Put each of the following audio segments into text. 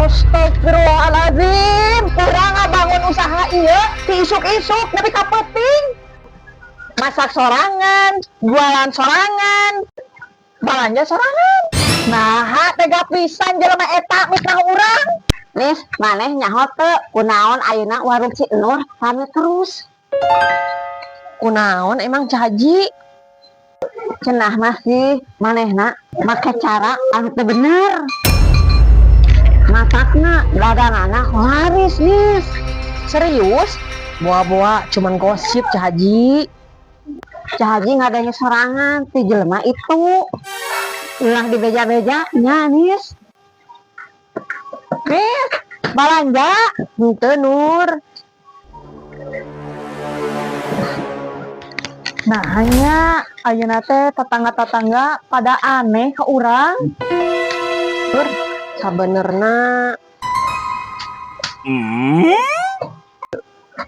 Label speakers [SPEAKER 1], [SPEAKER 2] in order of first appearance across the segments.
[SPEAKER 1] Astagfirullahaladzim, kurang ngabangun usaha ieu ti isuk-isuk nepi ka peuting. Masak sorangan, jualan sorangan, balanja sorangan. Nah, tega pisan jelema eta mitnah urang.
[SPEAKER 2] Nis, maneh nyaho teu kunaon ayeuna warung Si Nur rame terus?
[SPEAKER 1] Kunaon emang, Ceu Haji?
[SPEAKER 2] Cenah mah sih manehna make cara anu teu bener. Matakna daganganna laris, Nis.
[SPEAKER 1] Serius? Boa-boa cuman gosip, Ceu Haji.
[SPEAKER 2] Ceu Haji ngadenge sorangan ti jelema itu. Ulah dibeja-beja nya, Nis.
[SPEAKER 1] Nis, balanja? Henteu, Nur. Nah, hanya ayeuna teh tetangga-tetangga pada aneh ke urang. Nur, sabenerna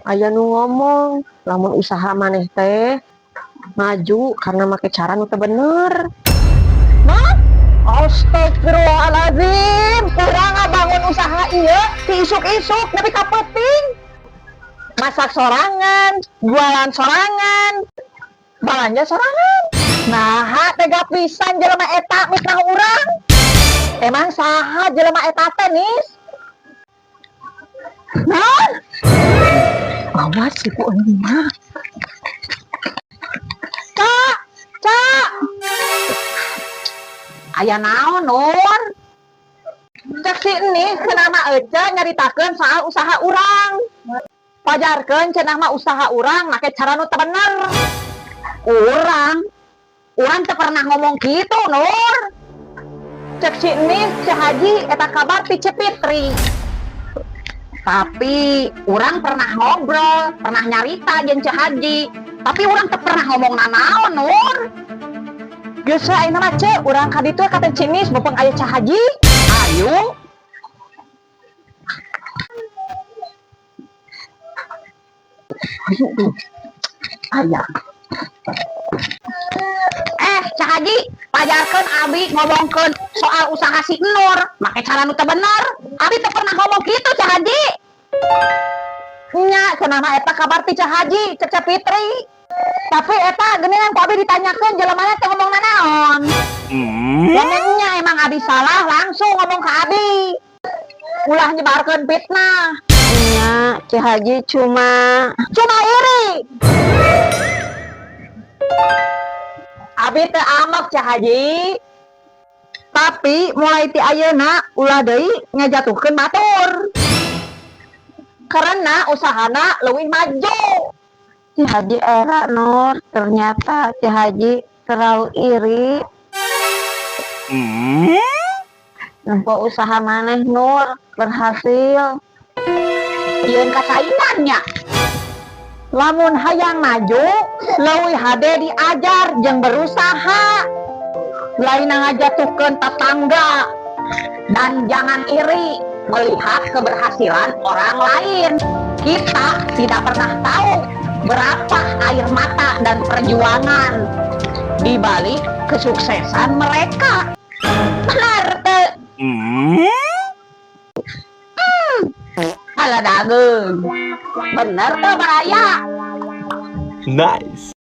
[SPEAKER 1] aya nu ngomong lamun usaha maneh teh maju karena make cara nu teu bener. Nah, astagfirullahaladzim, kurang ngabangun usaha ieu ti isuk-isuk nepi ka peuting. Masak sorangan, jualan sorangan, balanja sorangan. Nah, tega pisan jelema eta mitnah urang. Emang saha jelema eta teh, Nis? Nah, awas si ku ini mah. Cak, Cak.
[SPEAKER 2] Aya naon, Nur?
[SPEAKER 1] Cek si Enis cenah mah Ece nyaritakeun soal usaha urang. Pajarkeun cenah mah usaha urang make cara nu teu bener.
[SPEAKER 2] Urang? Urang teu pernah ngomong gitu, Nur.
[SPEAKER 1] Cek si Enis, Ceu Haji eta kabar ti Ceu Fitri.
[SPEAKER 2] Tapi urang pernah ngobrol, pernah nyarita jeung Ceu Haji. Tapi urang teu pernah ngomong nanaon, Nur.
[SPEAKER 1] Geus we ayeuna mah, Ceu, urang ka ditu ka Ceu Enis mumpung aya Ceu Haji.
[SPEAKER 2] Ayo.
[SPEAKER 1] Ayo tuh. Aya.
[SPEAKER 2] Ceu Haji, pajarkeun abi ngomongkeun soal usaha si Nur, make cara nu teu bener. Abi teu pernah ngomong gitu, Ceu Haji.
[SPEAKER 1] Nya, cenah mah eta kabar ti Ceu Haji, cek Ceu Fitri. Tapi eta geuningan ku abi ditanyakeun jelemana teh ngomong nanaon. Lamun emang abi salah langsung ngomong ke abi. Ulah nyebarkeun fitnah.
[SPEAKER 2] Nya, Ceu Haji cuma
[SPEAKER 1] Cuma iri. Abi teu amek, Ceu Haji. Tapi mulai ti ayeuna ulah deui ngajatuhkeun batur. Karena usahana leuwih maju.
[SPEAKER 2] Ceu Haji era, Nur, ternyata Ceu Haji terlalu iri. Nempo usaha maneh, Nur, berhasil. Yeun kasaingannya.
[SPEAKER 1] Lamun hayang maju, leuwih hade diajar jeung berusaha. Lain ngajatuhkeun tetangga.
[SPEAKER 2] Dan jangan iri melihat keberhasilan orang lain. Kita tidak pernah tahu berapa air mata dan perjuangan di balik kesuksesan mereka. Benar teu? Alah dageung. Bener teu, Baraya?
[SPEAKER 3] Nice.